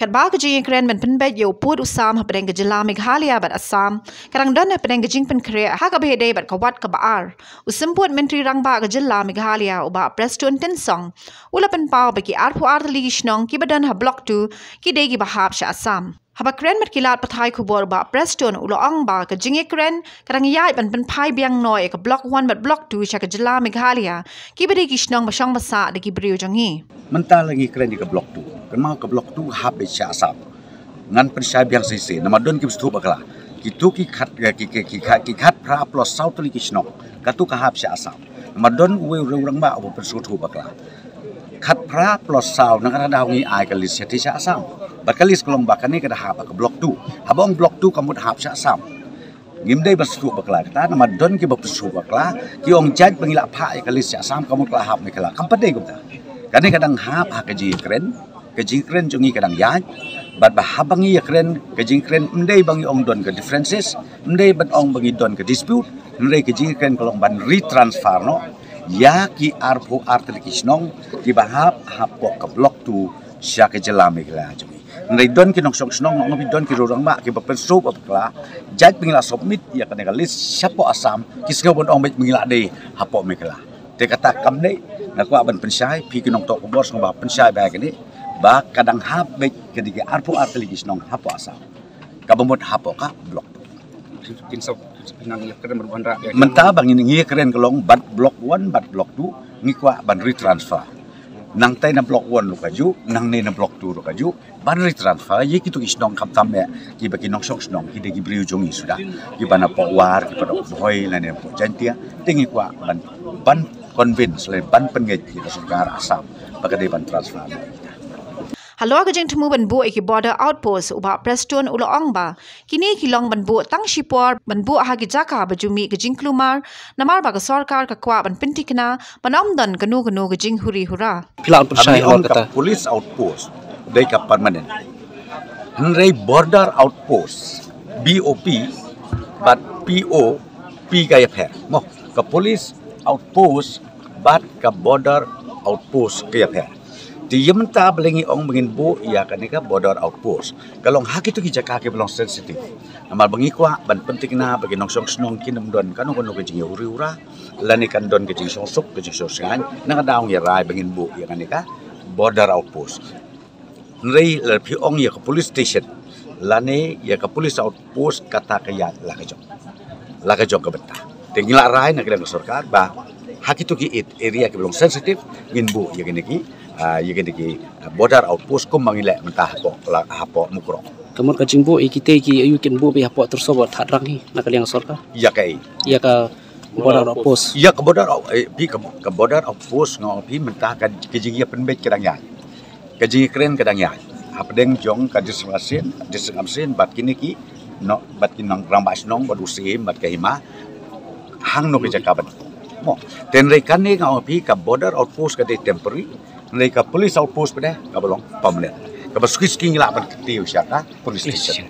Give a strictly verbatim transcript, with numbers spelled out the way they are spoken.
Ba ka jingïakren ban pynbeit ïa u pud u sam hapdeng ka jylla Meghalaya bad Assam ka dang don hapdeng ka jingpynkhreh ha kaba ïadei bad ka wat kaba ar, u symbud Myntri Rangbah ka jylla Meghalaya u Bah Prestone Tynsong u la pynpaw ba ki arphew ar tylli ki shnong kiba don ha Block two ki dei kiba hap sha Assam. Haba kren bad ki lad pathai khubor u Bah Prestone u la ong ba ka jingïakren ka dang ïaid ban pynphai biang noh ïa ka Block one bad Block two sha ka jylla Meghalaya kiba dei ki shnong ba shong ba sah da ki briew jong ngi. Mynta la ngi kren ïa ka Block two. Kynmaw ka Block two hap beit sha Assam. Ngan pynshai biang shisha namar don ki ba sngewthuh bakla. Kitu ki khat ki ki ki khat ki khat phra plus saw tylli ki shnong. Katu ka hap sha Assam. Namar don uwei u rangbah uba pynsngewthuh bakla. Khat phra plus saw na kata daw ngi ai ka list sha ti sha Assam. Bad ka list ka long ba kane ka da hap ka Block two. Haba ong Block two ka mut hap sha Assam. Ngim dei ba sngewthuh bakla kata namar don ki ba pynsngewthuh bakla ki ong jait ba ngi la phah ïa ka list sha Assam ka mut ka la hap Meghalaya. Kam pat dei kumta. Kane ka dang hap ha ka jingïakren, ka jingïakren jong ngi ka dang ïaid. Bad ba haba ngi ïakren ka jingïakren ym dei ba ngi ong don ka differences, ym dei ban ong ba ngi don ka dispute, hynrei ka jingïakren ka long ban retransfer noh ïa ki arphew ar tylli ki shnong kiba hap hapoh ka Block two sha ka jylla Meghalaya jong ngi. Hynrei don ki nongshong shnong, ngi don ki rangbah kiba pynsngewthuh bakla, jait ba ngi la submit ïa kane ka list shapoh Assam, ki sngew ban ong beit ba ngi la dei hapoh Meghalaya. Te kata kam dei, nga kwah ban pynshai, phi ki nongthoh khubor sngewbha pynshai bha ïa kane, ba ka dang hap beit ka dei ki arphew ar tylli ki shnong hapoh Assam. Kaba mut hapoh ka Block two. Kin sa, kin sa, kin nang ïakren ban wanrah ïa. Mynta ba ngi ngi ïakren ka long bad Block one bad Block two, ngi kwah ban retransfer. Nangtai na Block one ruh kajuh, nangne na Block two ruh kajuh, ban retransfer ïa kitu ki shnong khamtam eh kiba ki nongshong shnong ki dei ki briew jong ngi suda, kiba na Pohwar, kiba na Bhoi lane Pohjaiñtia, te ngi kwah ban, ban convince lane ban pynngeit ïa ka sorkar Assam ba ka dei ban transfer. Halor ka jingthmu ban buh ïa ki border outpost, u Bah Prestone u la ong ba kine ki long ban buh tang shipor, ban buh ha ki jaka ba ju mih ka jingkulmar, namar ba ka sorkar ka kwah ban pynthikna ban ym don kano kano ka jinghuri hura. Phi lah ban pynshai halor kata. Police outpost dei ka permanent. Hynrei border outpost, B O P bad P O P ka ïapher. Mo, ka police outpost bad ka border outpost ka ïapher. Te ïa mynta ba la ngi ong ba ngin buh ïa kane ka border outpost, ka long ha kitu ki jaka kiba long sensitive. Namar ba ngi kwah ban pynthikna ba ki nongshong shnong kin ym don kano kano ka jingïahuri hura lane kan don ka jingshongsuk ka jingshongsngaiñ. Na kata daw ngi rai ba ngin buh ïa kane ka border outpost. Hynrei lada phi ong ïa ka police station lane ïa ka police outpost, kata ka ïaid la ka jong, la ka jong ka bynta. Te ngi la rai na ka liang ka sorkar ba ha kitu ki area kiba long sensitive ngin buh ïa kine ki, ah, ïa kine ki, ah, border outpost kumba ngi leh mynta hapoh, la, hapoh Mukroh. Ka mut ka jingbuh ïa kite ki, aïu kin buh beit hapoh Thursor bad Thadlang hi na ka liang ka sorkar? Ïa kaei? Ïa ka border outpost. Ïa ka border out-, eh, phi ka, ka border outpost nga ong phi mynta ka, ka jingïapynbeit ka dang ïaid. Ka jingïakren ka dang ïaid hapdeng jong ka District Council, District Council bad kine ki, no, bad ki nong rangbah shnong bad u C M bad ka hima hangno ka jaka ban. Mo, te hynrei kane nga ong phi ka border outpost ka dei temporary, hynrei ka police outpost pat de kaba long permanent. Kaba suki suki ngi lah ban kyntiew sha ka police station.